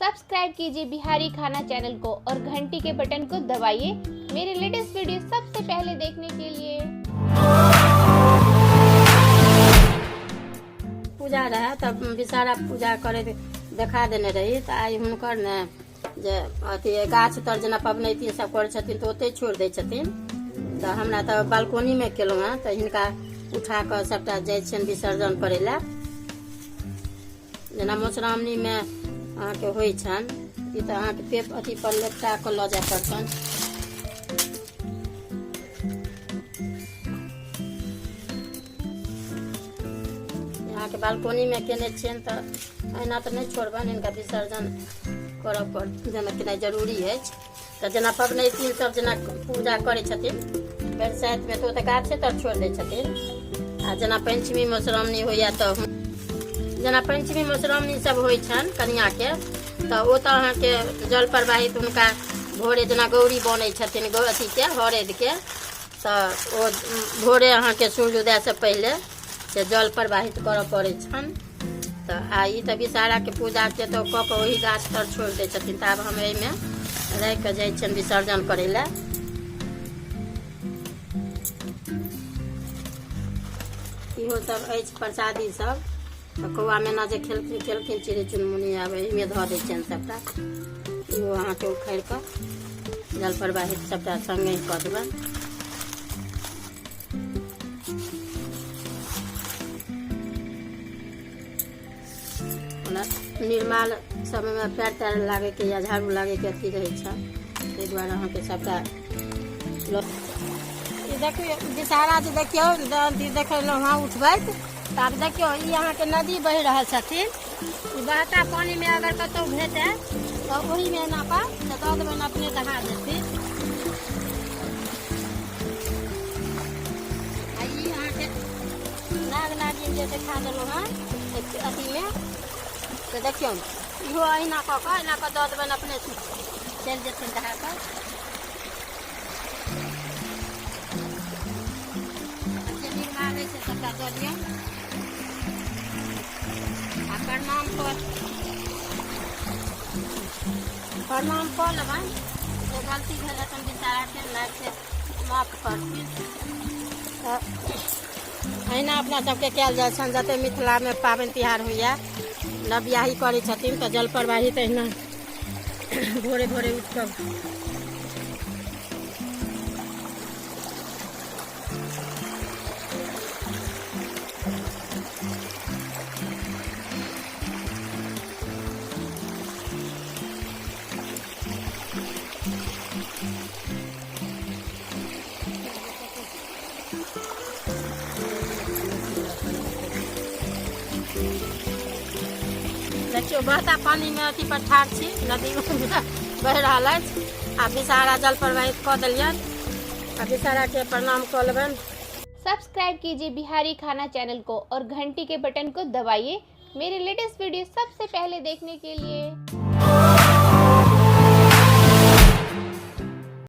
Subscribe कीजिए बिहारी खाना channel को और घंटी के बटन को दबाइए मेरे लेटेस्ट वीडियो सबसे पहले देखने के लिए। पूजा रहै तऽ विषहरा पूजा करैत देखा देने रही। तऽ आइ हुनकर ने जे अथी गाछ तर जेना पबनैतिन सब करै छथिन तऽ ओतहि छोड़ि दै छथिन, तऽ हमरा तऽ बालकोनीमे केलहुँ हेँ, तऽ हिनका उठा कऽ सभटा जाइ छियनि विसर्जन करै लए। जेना मधुश्रावणीमे अहाँके होइ छनि ई, तऽ अहाँके पेप अथी पर लपटा कऽ लऽ जाय पड़तनि। अहाँके बालकोनीमे केने छियनि तऽ एना तऽ नहि छोड़बनि, हिनका विसर्जन करऽ पड़ जेना केनाइ जरूरी अछि। तऽ जेना पबनैतिन सब जेना पूजा करै छथिन बरसाइतमे, तऽ ओ तऽ गाछे तर छोड़ि दै छथिन। आ जेना पंचमी मधुश्रावणी होइए, तऽ जेना पंचमी मधुश्रावणी सब होइ छनि कनिआँके, तऽ ओ तऽ अहाँके जल प्रवाहित हुनका भोरे जेना गौरी बनै छथिन अथीके हरदिके, तऽ ओ भोरे अहाँके सूर्योदयसँ पहिले से जल प्रवाहित करऽ पड़ै छनि। तऽ आ ई तऽ विषहाराके पूजाके तऽ कऽ कऽ ओही गाछ तर छोड़ि दै छथिन। तऽ आब हम एहिमे राखि कऽ जाइ छियनि विसर्जन करै लए। इहो सब अछि प्रसादी सब, तऽ कौआ मैना जे खेलखिन खेलखिन, चिड़ै चुनमुनी। आब एहिमे धऽ दै छियनि सबटा। इहो अहाँके उखाड़ि कऽ जल प्रवाहित सबटा सङ्गे कऽ देबनि। ओना निर्माल समयमे पैर तैर लागैके या झाड़ू लागैके अथी रहै छै, ताहि दुआरे अहाँके सबटा। ई देखियौ विषहारा जे देखियौ देखेलहुँ हँ उठबैत। तऽ आब देखियौ, ई अहाँके नदी बहि रहल छथिन। ई बहता पानिमे अगर कतहु भेटै तऽ ओहीमे एना कऽ दऽ देबनि, अपने दहा जेथिन। आ ई अहाँके नाग नागिन जे देखा देलहुँ हँ अथीमे, तऽ देखियौ, इहो अहिना कऽ कऽ एना कऽ दऽ देबनि, अपने चलि जेथिन दहा कऽ। जे निर्माण छै सबटा दऽ दियौ आ प्रणाम कऽ लेबनि। जे गलती भेल हेतनि विषहाराके नागके, माफ करथिन। तऽ अहिना अपना सबके कयल जाइ छनि। जते मिथिलामे पाबनि तिहार होइए, नव बियाही करै छथिन, तऽ जल प्रवाहित अहिना भोरे भोरे उठि कऽ। देखियौ, बहता पानिमे अथी पर ठाढ़ छी, नदी बहि रहल अछि आ विषहारा जल प्रवाहित कऽ देलियनि आ विषहाराके प्रणाम कऽ लेबनि। सब्सक्राइब कीजिए बिहारी खाना चैनल को और घंटी के बटन को दबाइए मेरे लेटेस्ट वीडियो सबसे पहले देखने के लिए।